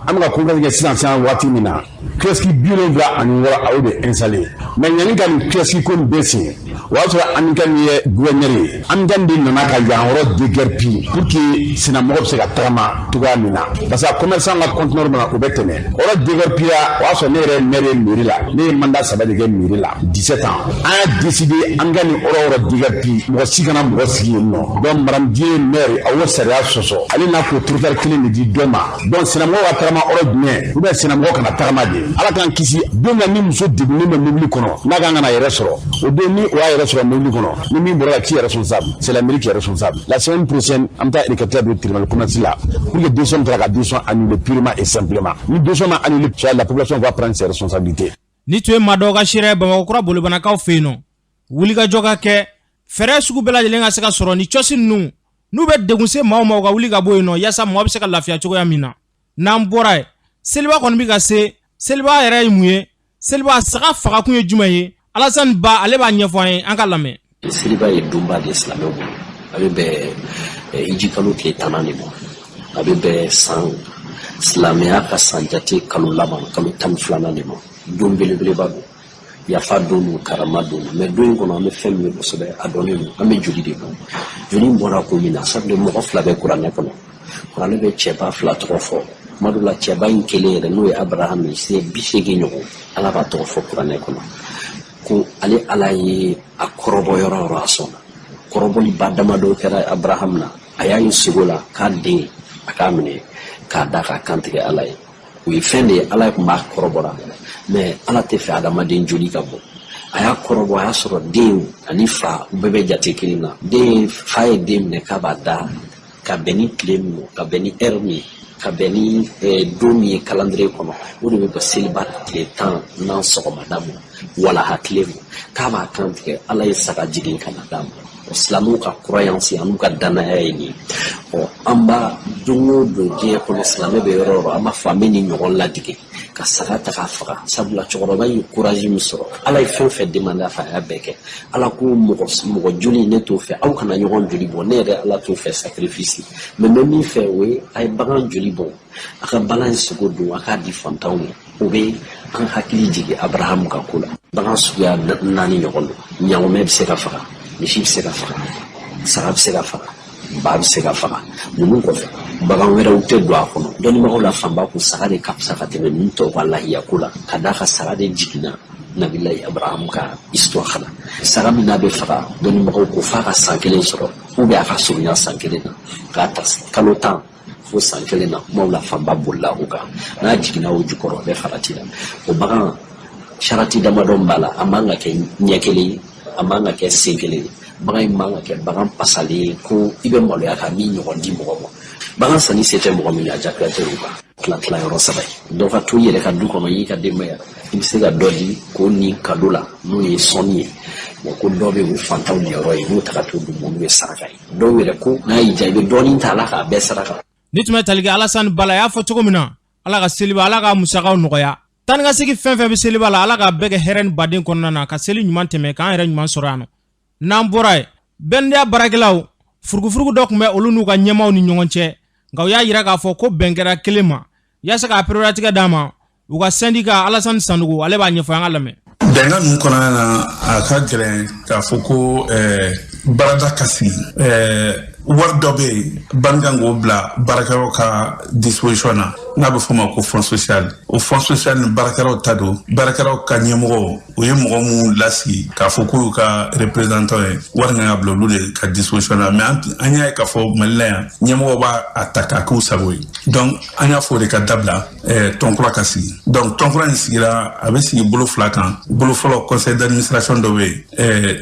an bɛ ka contrat kɛ sisan sisan, waati min na, kiosque 76, a y'o de installé. Mais yanni ka nin kiosque ko nin bɛɛ sen, o y'a sɔrɔ Amikani ye gouverneur ye. Amikani de nana ka yan yɔrɔ déguerpi pour que sennamɔgɔ bɛ se ka tagama cogoya min na, parce que commerçant ka conteneur mana, o bɛ tɛmɛ. O yɔrɔ déguerpira, o y'a sɔrɔ ne yɛrɛ ye maire ye mairie la. Ne ye mandat 3 de kɛ mairie la, 17 ans. An y'a décidé an ka nin yɔrɔ déguerpi, mɔgɔ si kana mɔgɔ sigi yen nɔ. Donc Madame Dié maire, a y'o sariya sɔsɔ. Ale n'a k'o trottoir kelen de di dɔ ma. Donc sennamɔgɔ ka tagama yɔrɔ jumɛn? Ou bien sennamɔgɔ kana tagama de? Ala k'an kisi, don min ni muso degunnen bɛ mobili kɔnɔ, n'a kan ka na yɛrɛ sɔrɔ, o don ni o y'a yɛrɛ sɔrɔ mobili kɔnɔ, ni min bɔra la, qui est responsable? C'est la mairie qui est responsable. La semaine prochaine, an bɛ taa hélicoptère don tribunal commerce la pour que décision taara ka décision annuler purement et simplement. Ni décision ma annuler, la population va prendre ses responsabilités. Ni tun ye maa dɔw ka seere Bamakɔ kura bolibanakaw fɛ yen nɔ, wulikajɔ ka kɛ, fɛɛrɛ sugu bɛɛ lajɛlen ka se ka sɔrɔ ni kiosque ninnu n'u bɛ degun se maaw ma, u ka wuli ka bɔ yen nɔ, yaasa maaw bɛ se ka lafiya cogoya min na. N'an bɔra yen, seliba kɔni bɛ ka se. Seliba yɛrɛ ye mun ye? Seliba saga fagakun ye jumɛn ye? Alasani Ba, ale b'a ɲɛfɔ an ye, an ka lamɛn. Seliba ye donba de ye silamɛw bolo. A bɛ bɛn hiji kalo tile 10nan de ma. A bɛ bɛn san silamɛya ka san jate kalo laban, kalo 12nan de ma. Don belebeleba don, yafa don don, karama don don. Mais don in kɔnɔ, an bɛ fɛn min ye kosɛbɛ, a dɔnnen don, an bɛ joli de bɔ. Joli in bɔra ko min na, sabula mɔgɔ fila bɛ kuranɛ kɔnɔ. Kuranɛ bɛ cɛba fila tɔgɔ fɔ. Kuma dɔ la, cɛba in kelen yɛrɛ, n'o ye Abraham ye, se 80 ɲɔgɔn, Ala b'a tɔgɔ fɔ kuranɛ kɔnɔ ko ale Ala ye a kɔrɔbɔ yɔrɔ o yɔrɔ, a sɔnna. Kɔrɔbɔliba damadɔ kɛra Abraham na. A y'a ye sogo la k'a den a k'a minɛ k'a da k'a kantigɛ Ala ye. O ye fɛn de ye, Ala tun b'a kɔrɔbɔra, mais Ala tɛ fɛ adamaden joli ka bɔ. A y'a kɔrɔbɔ, a y'a sɔrɔ den ani fa bɛɛ bɛ jate kelen na. Den fa ye den minɛ k'a b'a da ka bɛn ni tile min, ka bɛn ni heure min, ka bɛn ni don min ye calendrier kɔnɔ, o de bɛ bɔ seliba tile 10 nan sɔgɔmada ma, walaha tile ma, k'a b'a kan tigɛ. Ala ye saga jigin ka na d'a ma. O silamɛw ka croyance an'u ka danaya ye nin ye. Ɔ, an b'a don o don diɲɛ kɔnɔ, silamɛ bɛ yɔrɔ o yɔrɔ, an b'a fɔ an bɛ nin ɲɔgɔn ladege ka saga ta k'a faga, sabula cɛkɔrɔba ye courage min sɔrɔ, Ala ye fɛn fɛn demandé a fɛ, a y'a bɛɛ kɛ. Ala ko mɔgɔ mɔgɔ joli ne t'o fɛ, aw kana ɲɔgɔn joli bɔ, ne yɛrɛ Ala t'o fɛ sacrifice. Mais n bɛ min fɛ, o ye a ye bagan joli bɔ, a ka balan in sogo dun, a k'a di fantanw ma. O bɛ an hakili jigin Abrahamu ka ko la. Bagan suguya naani ɲɔgɔn don. Ɲangomɛ bɛ se ka faga, misi bɛ se ka faga, saga bɛ se ka faga, ba bɛ se ka faga. Ninnu kɔfɛ, bagan wɛrɛw tɛ don a kɔnɔ. Dɔnnibagaw la fanba ko saga de ka fisa ka tɛmɛ ninnu tɔw ka lahiya ko la, ka d'a ka saga de jiginna Nabilayi Abrahamu ka histoire la. Saga min n'a bɛ faga, dɔnnibagaw ko f'a ka san kelen sɔrɔ, ou bien a ka surunya san kelen na, k'a ta kalo 10 fo san kelen na. Kumaw la fanba bolila o kan. N'a jiginna o jukɔrɔ, a bɛ farati la. O bagan, sarati damadɔ b'a la. A man ka kɛ ɲɛ kelen ye. A man ka kɛ sen kelen ye. Bagan in man ka kɛ bagan pasalen ye ko i bɛ maloya ka min ɲɔgɔn di mɔgɔ ma. Bagan sanni se tɛ mɔgɔ min ye, a jagoya tɛ o kan. Tila tila yɔrɔ saba ye. Dɔ ka to i yɛrɛ ka du kɔnɔ, i y'i ka denbaya, i bɛ se ka dɔ di k'o ni kado la, n'o ye sɔnni ye. Bon, ko dɔ bɛ yen, o fantanw niyɔrɔ ye, n'o ta ka t'o d'u ma, olu ye saraka ye. Dɔw yɛrɛ ko n'a y'i diya, i bɛ dɔɔnin ta a la k'a bɛɛ saraka. Ni tun bɛ tali kɛ Alasani Bala y'a fɔ cogo min na, Ala ka seliba, Ala ka musakaw nɔgɔya. Taa ni ka segin fɛn fɛn bɛ seliba la, Ala k'a bɛɛ kɛ hɛrɛ ni baden kɔnɔna na, ka seli ɲuman tɛmɛ, k'an yɛrɛ ɲuman sɔrɔ yan nɔ. N'an bɔra yen, BNDA baarakɛlaw, furugufurugu dɔ tun bɛ olu n'u ka ɲɛmaaw ni ɲɔgɔn cɛ, nka u y'a yira k'a fɔ ko bɛn kɛra kelen ma yaasa k'a pereperelatigɛ d'a ma. U ka sɛndika Alasani Sanogo, ale b'a ɲɛfɔ, an ka lamɛn. Bɛnkan ninnu kɔnɔna na, a ka gɛlɛn k'a fɔ ko baarada ka sigi. Wari dɔ bɛ yen, banque kan k'o bila baarakɛlaw ka disposition na, n'a bɛ f'o ma ko fonds social. O fonds social ni baarakɛlaw ta don. Baarakɛlaw ka ɲɛmɔgɔ, u ye mɔgɔ minnu lasigi k'a fɔ k'u y'u ka représentant ye, wari kan ka bila olu de ka disposition na. Mais an y'a ye k'a fɔ Mali la yan, ɲɛmɔgɔ b'a a ta k'a k'u sago ye. Donc an y'a fɔ o de ka dabila, tɔn kura ka sigi. Donc tɔn kura in sigira, a bɛ sigi bolo fila kan. Bolo fɔlɔ, conseil d'administration dɔ bɛ yen,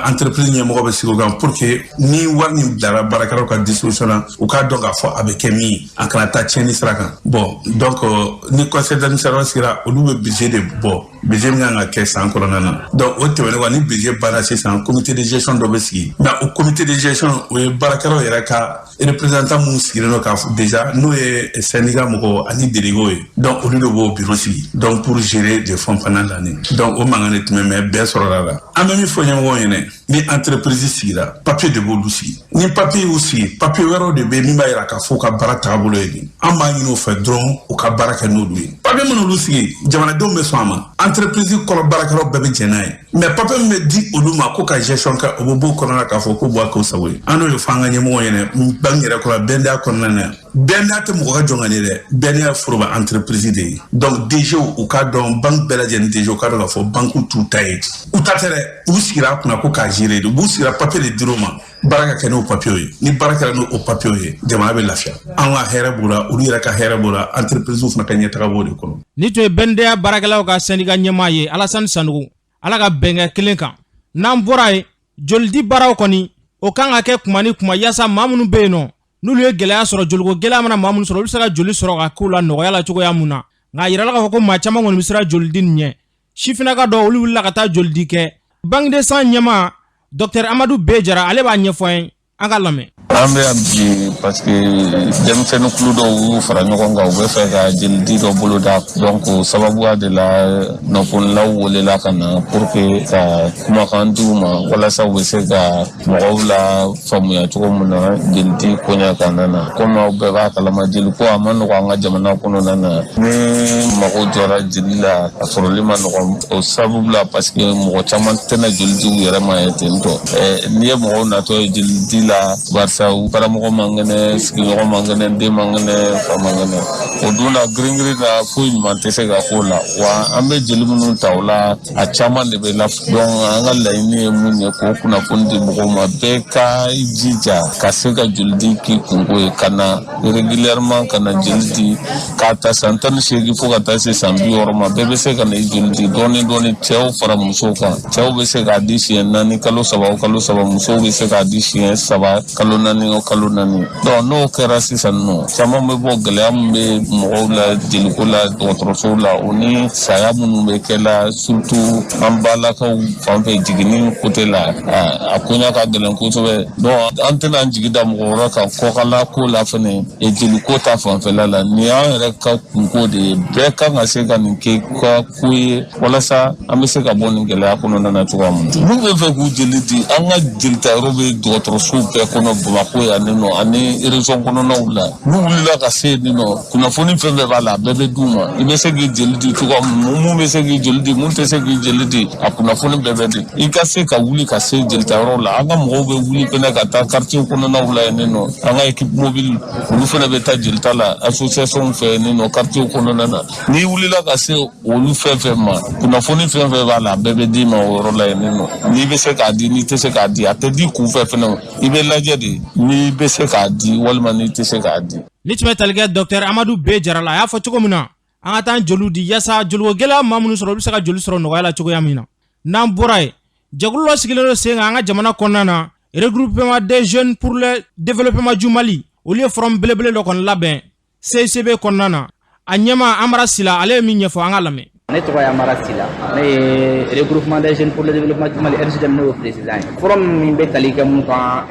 entreprise ɲɛmɔgɔ bɛ sigi o kan, pour que ni wari nin bilara baarakɛlaw ka disposition na, u k'a dɔn k'a fɔ a bɛ kɛ min ye, a kana taa tiɲɛni sira kan. Bon, donc ni conseil d'administration sigira, olu bɛ budget de bɔ, budget min kan ka kɛ san kɔnɔna na. Donc o tɛmɛnen kɔ, ni budget banna sisan, comité de gestion dɔ bɛ sigi. Mais o comité de gestion, o ye baarakɛlaw yɛrɛ ka représentant minnu sigilen don k'a fɔ déjà, n'o ye syndicat mɔgɔw ani délégués ye. Donc olu de b'o bureau sigi, donc pour gérer des fonds pendant l'année. Donc o mankan de tun bɛ, mais bɛɛ sɔrɔla la. An bɛ min fɔ ɲɛmɔgɔw ɲɛna, ni entreprise sigira, papier de b'olu sigi. Ni papier y'u sigi, papier wɛrɛw de bɛ yen min b'a yira k'a fɔ u ka baara taabolo ye nin. An b'a ɲini o fɛ dɔrɔn, u ka baara kɛ n'olu ye. Papier minnu olu sigi, jamanadenw bɛ sɔn a ma, entreprise kɔnɔ baarakɛlaw bɛɛ bɛ jɛn n'a ye. Mais papier min bɛ di olu ma ko ka gestion kɛ, o bɛ bɔ o kɔnɔna k'a fɔ ko bɔ a k'o sago ye. An n'o de fɔ an ka ɲɛmɔgɔw ɲɛna, banque yɛrɛ kɔnɔ, BNDA kɔnɔna na yan. BNDA tɛ mɔgɔ ka jɔn ye dɛ, BNDA ye foroba entreprise de ye. Donc DG, u k'a dɔn, banque bɛɛ lajɛlen DG, u k'a dɔn k'a fɔ banque t'u ta ye, u ta tɛ dɛ. U sigira a kunna ko k'a gérer de, u b'u sigira, papier de dir'u ma, baara ka kɛ n'o papier ye. Ni baara kɛra n'o papier ye, jamana bɛ lafiya, an ka hɛrɛ b'o la, olu yɛrɛ ka hɛrɛ b'o la, entreprise fana ka ɲɛtaga b'o de kɔnɔ. Ni tun ye BNDA baarakɛlaw ka syndicat ɲɛmaa ye, Alasani Sanogo. Ala ka bɛnkɛ kelen kan. N'an bɔra yen, jolidi baaraw kɔni, o kan ka kɛ kuma ni kuma, yaasa maa minnu bɛ yen nɔ, n'olu ye gɛlɛya sɔrɔ, joliko gɛlɛya mana maa minnu sɔrɔ, olu bɛ se ka joli sɔrɔ ka k'u la nɔgɔya la cogoya mun na. Nka a yirala k'a fɔ ko maa caman kɔni bɛ siran jolidi nin ɲɛ. Sifinnaka dɔw, olu wulila ka taa jolidi kɛ. Banque de sang ɲɛmaa, Docteur Amadu B Jara, ale b'a ɲɛfɔ an ye, an ka lamɛn. An bɛ yan bi parce que denmisɛnnin kulu dɔw y'u fara ɲɔgɔn kan, u bɛ fɛ ka jelidi dɔ boloda. Donc o sababuya de la, kunnafonilaw welela ka na pour que ka kumakan di u ma, walasa u bɛ se ka mɔgɔw la faamuya cogo min na jelidi koɲɛ kana na. Komi aw bɛɛ b'a kalama, jeliko a ma nɔgɔ an ka jamana kɔnɔna na. Ni mago jɔra jeli la, a sɔrɔli ma nɔgɔ o sababu la, parce que mɔgɔ caman tɛna joli di u yɛrɛ ma ye ten tɔ. N'i ye mɔgɔw natɔ ye jelidi la, barisa karamɔgɔ man kɛnɛ, sigiɲɔgɔn man kɛnɛ, den man kɛnɛ, fa man kɛnɛ, o dun na, girin-girin na, foyi ɲuman tɛ se ka k'o la. Wa an bɛ jeli minnu ta o la, a caman de bɛ la. Donc an ka laɲini ye mun ye, k'o kunnafoni di mɔgɔw ma, bɛɛ ka jija ka se ka joli di k'i kunko ye, ka na régulièrement ka na jeli di. K'a ta san 18 fo ka taa se san 60 ma, bɛɛ bɛ se ka na i joli di dɔɔni dɔɔni, cɛw fara musow kan. Cɛw bɛ se k'a di siɲɛ naani kalo saba o kalo saba, musow bɛ se k'a di siɲɛ saba kalo naani o kalo naani. Donc n'o kɛra sisan nɔ, caman bɛ bɔ gɛlɛya min bɛ mɔgɔw la jeliko la dɔgɔtɔrɔsow la, o ni saya minnu bɛ kɛ la, surtout an balakaw fan fɛ jiginni côté la, a koɲa ka gɛlɛn kosɛbɛ. Donc an tɛna an jigi da mɔgɔ wɛrɛ kan kɔkala ko la fɛnɛ, jeliko ta fanfɛla la. Nin y'an yɛrɛ ka kunko de ye, bɛɛ kan ka se ka nin kɛ ka ko ye, walasa an bɛ se ka bɔ nin gɛlɛya kɔnɔna na cogoya min na. N'u bɛ fɛ k'u jeli di, an ka jelitayɔrɔ bɛ dɔgɔtɔrɔsow bɛɛ kɔnɔ Bamakɔ yan nin nɔ ani région kɔnɔnaw la. N'u wulila ka se yen nɔ, kunnafoni fɛn fɛn b'a la, a bɛɛ bɛ d'u ma. I bɛ se k'i jeli di cogoya min, mun bɛ se k'i jeli di, mun tɛ se k'i jeli di, a kunnafoni bɛɛ bɛ di. I ka se ka wuli ka se jelitayɔrɔw la. An ka mɔgɔw bɛ wuli fɛnɛ ka taa quartier kɔnɔnaw la yen nɔ. An ka équipe mobile, olu fɛnɛ bɛ taa jelita la association fɛ yen nɔ quartier kɔnɔna na. N'i wulila ka se olu fɛn fɛn ma, kunnafoni fɛn fɛn b'a la, a bɛɛ bɛ d'i ma o yɔrɔ la yen nɔ. N'i bɛ se k'a di, n'i tɛ se k'a di, a tɛ di kunfɛ fɛnɛ, i bɛ lajɛ de n'i bɛ se k'a di walima n'i tɛ se k'a di. Ni tun bɛ tali kɛ Docteur Amadu B Jara la, a y'a fɔ cogo min na, an ka taa joliw di yaasa joliko gɛlɛya maa minnu sɔrɔ, olu bɛ se ka joli sɔrɔ nɔgɔya la cogoya min na. N'an bɔra yen, Jɛkulu dɔ sigilen don sen kan an ka jamana kɔnɔna na, Regroupement des jeunes pour le développement du Mali. Olu ye forum belebele dɔ kɔni labɛn CICB kɔnɔna na. A ɲɛmaa Amara Sila, ale ye min ɲɛfɔ, an ka lamɛn. Ne tɔgɔ ye Amara Sila, ne ye Regroupement des jeunes pour le développement du Mali, RJDM, ne y'o président ye. Forum min bɛ tali kɛ mun kan,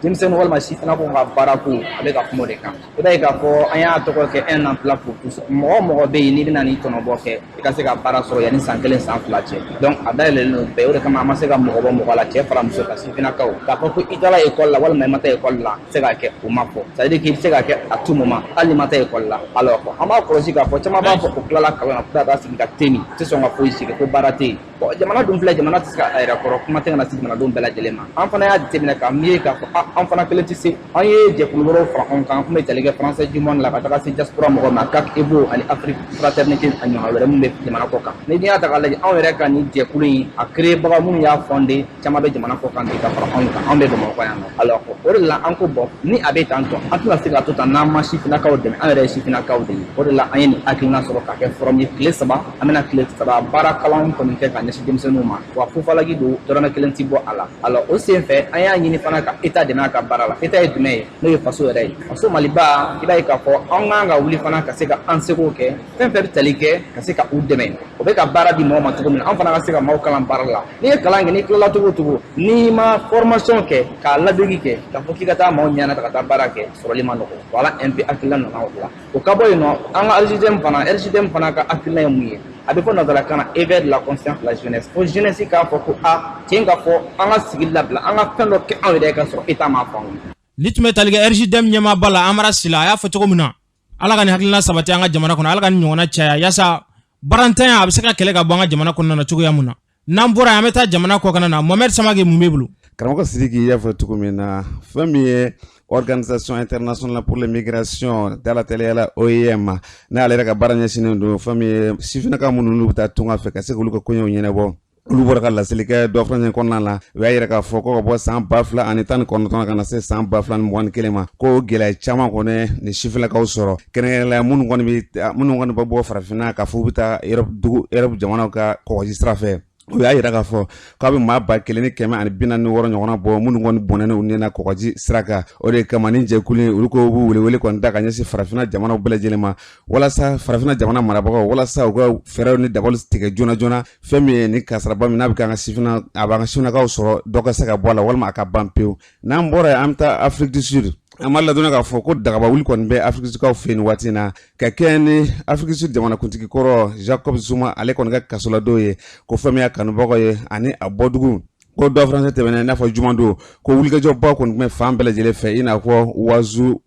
denmisɛnnin walima sifinnakaw ka baarako, a bɛ ka kuma o de kan. I b'a ye k'a fɔ an y'a tɔgɔ kɛ un emploi pour tous. Mɔgɔ o mɔgɔ bɛ yen n'i bɛna n'i tɔnɔbɔ kɛ, i ka se ka baara sɔrɔ yanni san 1, san 2 cɛ. Donc a dayɛlɛlen don bɛɛ. O de kama an ma se ka mɔgɔ bɔ mɔgɔ la, cɛ fara muso kan, sifinnakaw, k'a fɔ ko i taara école la walima i ma taa école la, se k'a kɛ, o ma fɔ. C'est à dire k'i bɛ se k'a kɛ à tout moment, hali n'i ma taa école la. Alors an b'a kɔlɔsi k'a fɔ caman b'a fɔ o tilala kalan na, ko ka taa sigi ka te min, tɛ sɔn ka foyi sigi, ko baara tɛ yen. Bon, jamana dun filɛ, jamana tɛ se ka a yɛrɛ kɔrɔ, kuma tɛ ka na se jamanadenw bɛɛ lajɛlen ma. An fana y'a jateminɛ k'a miiri k'a fɔ an fana kelen tɛ se. An ye jɛkulu wɛrɛw fara anw kan, an tun bɛ tali kɛ Français du monde la, ka taga se diaspora mɔgɔw ma, CAC Evo ani Afrique Fraternité a ɲɔgɔn wɛrɛ min bɛ jamana kɔ kan. Ni y'a ta k'a lajɛ, anw yɛrɛ ka nin jɛkulu in a créé baga minnu y'a fondé, caman bɛ jamana kɔ kan bi ka fara anw kan, anw bɛ Bamakɔ yan nɔ. Alors o de la an ko, bon, ni a bɛ tan tɔ, an tɛna se ka to tan n'an ma sifinnakaw dɛmɛ. An yɛrɛ ye sifinnakaw de ye. O de la an ye nin hakilina sɔrɔ k'a kɛ forum ye tile 3. An bɛna tile 3 baara kalan kɔni kɛ ka ɲɛsin denmisɛnninw ma, wa fufalaki don, dɔrɔmɛ kelen ti bɔ a la. Alors o sen fɛ, an y'a ɲini fana ka État dɛmɛ a ka baara la. État ye jumɛn ye? N'o ye faso yɛrɛ ye, faso Maliba. I b'a ye k'a fɔ an kan ka wuli fana ka se ka an seko kɛ, fɛn fɛn bɛ tali kɛ ka se ka u dɛmɛ. O bɛ ka baara di mɔgɔw ma cogo min na, an fana ka se ka maaw kalan baara la. N'i ye kalan kɛ, n'i tilala cogo o cogo, n'i ma formation kɛ k'a ladegi kɛ k'a fɔ k'i ka taa maaw ɲɛna ka taa baara kɛ, sɔrɔli ma nɔgɔ. Voilà un peu, hakilina nana o la. O ka bɔ yen nɔ, an ka RJDM fana, RJDM fana ka hakilina ye mun ye? A bɛ fɔ nanzarakan na éveil de la conscience de la jeunesse. Fo jeunesse k'a fɔ ko a tiɲɛ k'a fɔ an ka sigi labila, an ka fɛn dɔ kɛ anw yɛrɛ ka sɔrɔ État m'a fɔ anw ye. Ni tun bɛ tali kɛ RJDM ɲɛmaaba la, Amara Sila, a y'a fɔ cogo min na, Ala ka nin hakilina sabati an ka jamana kɔnɔ, Ala ka nin ɲɔgɔnna caya, yaasa barantanya a bɛ se ka kɛlɛ ka bɔ an ka jamana kɔnɔna na cogoya mun na. N'an bɔra yen, an bɛ taa jamana kɔkanna na. Mohamed Samake, mun b'e bolo? Karamɔgɔ Sidiki, y'a fɔ cogo min na, fɛn min ye Organisation internationale pour les migrations, dala teliya la OIM, n'ale yɛrɛ ka baara ɲɛsinnen don fɛn min ye sifinnaka minnu n'u bɛ taa tunga fɛ ka se k'olu ka koɲɛw ɲɛnabɔ, olu bɔra ka laseli kɛ dɔ fana kɔnɔna la. U y'a yira k'a fɔ ko ka bɔ san 2019 ka na se san 2021 ma, ko gɛlɛya caman kɔni ni sifinnakaw sɔrɔ, kɛrɛnkɛrɛnnenya minnu kɔni bɛ bɔ farafinna k'a fɔ u bɛ taa Europe dugu, Europe jamanaw ka kɔgɔji sira fɛ. U y'a yira k'a fɔ k'a bɛ maa 1146 ɲɔgɔnna bɔ, minnu kɔni bɔnɛnen u ni na kɔgɔji sira kan. O de kama ni jɛkulu olu ko b'u welewele kɔni da ka ɲɛsin farafinna jamanaw bɛɛ lajɛlen ma, walasa farafinna jamana marabagaw, walasa u ka fɛɛrɛw ni dabali tigɛ joona joona, fɛn min ye ni kasaraba min n'a bɛ k'an ka sifinna, a b'an ka sifinnakaw sɔrɔ, dɔ ka se ka bɔ a la walima a ka ban pewu. N'an bɔra yen, an bɛ taa Afrique du Sud. An b'a ladɔnniya k'a fɔ ko dagaba wuli kɔni bɛ Afrique du Sud fɛ yen waati in na, ka kɛɲɛ ni Afrique du Sud jamanakuntigi kɔrɔ Jacob Zuma, ale kɔni ka kasoladon ye, ko fɛn min y'a kanubagaw ye ani a bɔdugu, ko dɔ farancɛ tɛmɛnen, i n'a fɔ jumadon, ko wulikajɔba kɔni tun bɛ fan bɛɛ lajɛlen fɛ, i n'a fɔ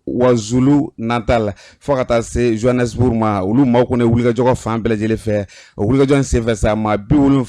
Kwazulu Natal fo ka taa se Johannesburg ma. Olu maaw kɔni ye wulikajɔ fan bɛɛ lajɛlen fɛ. O wulikajɔ in senfɛ sa, maa 72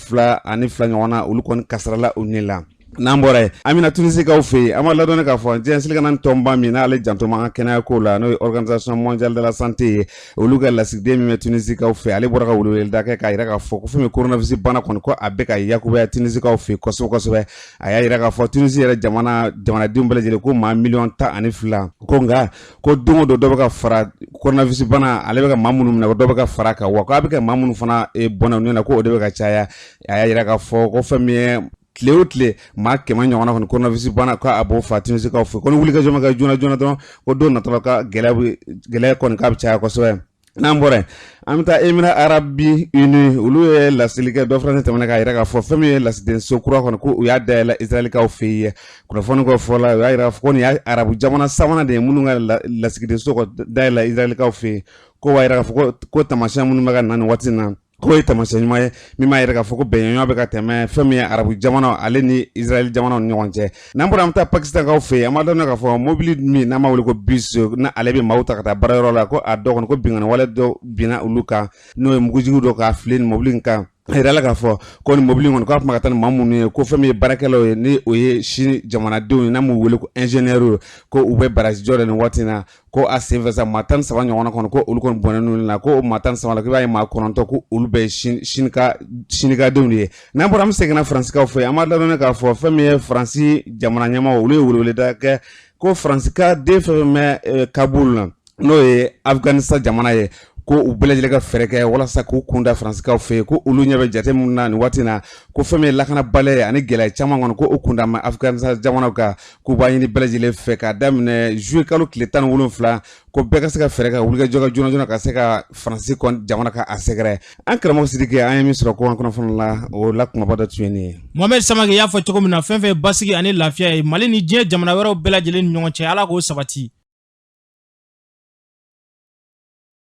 ɲɔgɔn na, olu kɔni kasarala u ni la. N'an bɔra yen, an bɛna Tunisikaw fɛ yen. An b'a ladɔnni k'a fɔ diɲɛ seleke naani tɔnba min n'ale janto ma an ka kɛnɛya ko la, n'o ye Organisation mondiale de la santé ye, olu ka lasigiden min bɛ Tunisikaw fɛ, ale bɔra ka weleweleda kɛ k'a yira k'a fɔ ko fɛn min coronavirus bana kɔni, ko a bɛ ka yakubaya Tunisikaw fɛ kosɛbɛ kosɛbɛ. A y'a yira k'a fɔ Tunisi yɛrɛ jamana jamanadenw bɛɛ lajɛlen ko maa 12 miliyɔn, ko nka ko don o don dɔ bɛ ka fara coronavirus bana, ale bɛ ka maa minnu minɛ, ko dɔ bɛ ka fara a kan, wa k'a bɛ ka maa minnu fana bɔnɛ u ni na, ko o de bɛ ka caya. A y'a yira k'a fɔ ko fɛn min ye tile o tile maa 100 ɲɔgɔnna kɔni, coronavirus bana ko a b'o fa Tunisikaw fɛ, ko ni wulikajɔ ma kɛ joona joona dɔrɔn, ko don natɔ la ka gɛlɛya bɛ gɛlɛya kɔni k'a bɛ caya kosɛbɛ. N'an bɔra yen, an bɛ taa Émirats arabes unis. Olu ye laseli kɛ dɔ fana tɛmɛnen k'a yira k'a fɔ fɛn min ye lasidenso kura kɔni, ko u y'a dayɛlɛ Israɛlikaw fɛ yen. Kunnafoni kɔ fɔla, u y'a yira ko nin y'a arabu jamana sabanan de ye minnu ka lasigidenso kɔ dayɛlɛ Israɛlikaw fɛ yen. Ko b'a yira k'a fɔ ko taamasiyɛn minnu bɛ ka na nin waati in na, k'o ye taamasiyɛn ɲuman ye min b'a yira k'a fɔ ko bɛnɲɔgɔnya bɛ ka tɛmɛ fɛn min ye arabu jamanaw ale ni Israɛl jamanaw ni ɲɔgɔn cɛ. N'an bɔra, an bɛ taa Pakistankaw fɛ yen. An b'a daminɛ k'a fɔ mobili min n'an b'a wele ko bus, na ale bɛ maaw ta ka taa baarayɔrɔ la, ko a dɔ kɔni, ko binkanni wale dɔ binna olu kan, n'o ye mugujugu dɔ k'a fili nin mobili in kan. A yirala k'a fɔ ko nin mobili in kɔni, k'a tun bɛ ka taa ni maa minnu ye, ko fɛn min ye baarakɛlaw ye, ni o ye Chine jamanadenw ye, n'an b'u wele ko ingénieur, ko u bɛ barrage jɔ la nin waati in na. Ko a senfɛ sa, maa 13 ɲɔgɔnna kɔni, ko olu kɔni bɔnɛ na, ko maa 13 la, k'i b'a ye maa 9, ko olu bɛɛ ye Sinigadenw de ye. N'an bɔra, an bɛ segin ka na Faransikaw fɛ. An b'a ladɔnniya k'a fɔ fɛn min ye Faransi jamana ɲɛmaaw, olu ye weleweleda kɛ ko Faransi ka den fɛn fɛn bɛ Kabul na, n'o ye Afganistan jamana ye, Ko u bɛɛ lajɛlen ka fɛɛrɛ kɛ walasa k'u kunda Faransikaw fɛ yen, ko olu ɲɛ bɛ jate minnu na nin waati na, ko fɛn min ye lakanabaliya ye ani gɛlɛya caman kɔni, ko o kunda ma Afghanistan jamanaw kan. K'u b'a ɲini bɛɛ lajɛlen fɛ k'a daminɛ juillet kalo tile 17, ko bɛɛ ka se ka fɛɛrɛ ka wulikajɔ kɛ joona joona ka se ka Faransi kɔni jamana ka a sɛgɛrɛ. An karamɔgɔ Sidiki, an ye min sɔrɔ ko an kunnafoni la, o la kumaba dɔ tun ye nin ye. Mohamed Samake y'a fɔ cogo min na, fɛn fɛn basigi ani lafiya ye Mali ni diɲɛ jamana wɛrɛw bɛɛ lajɛlen ni ɲɔgɔn cɛ, Ala k'o sabati.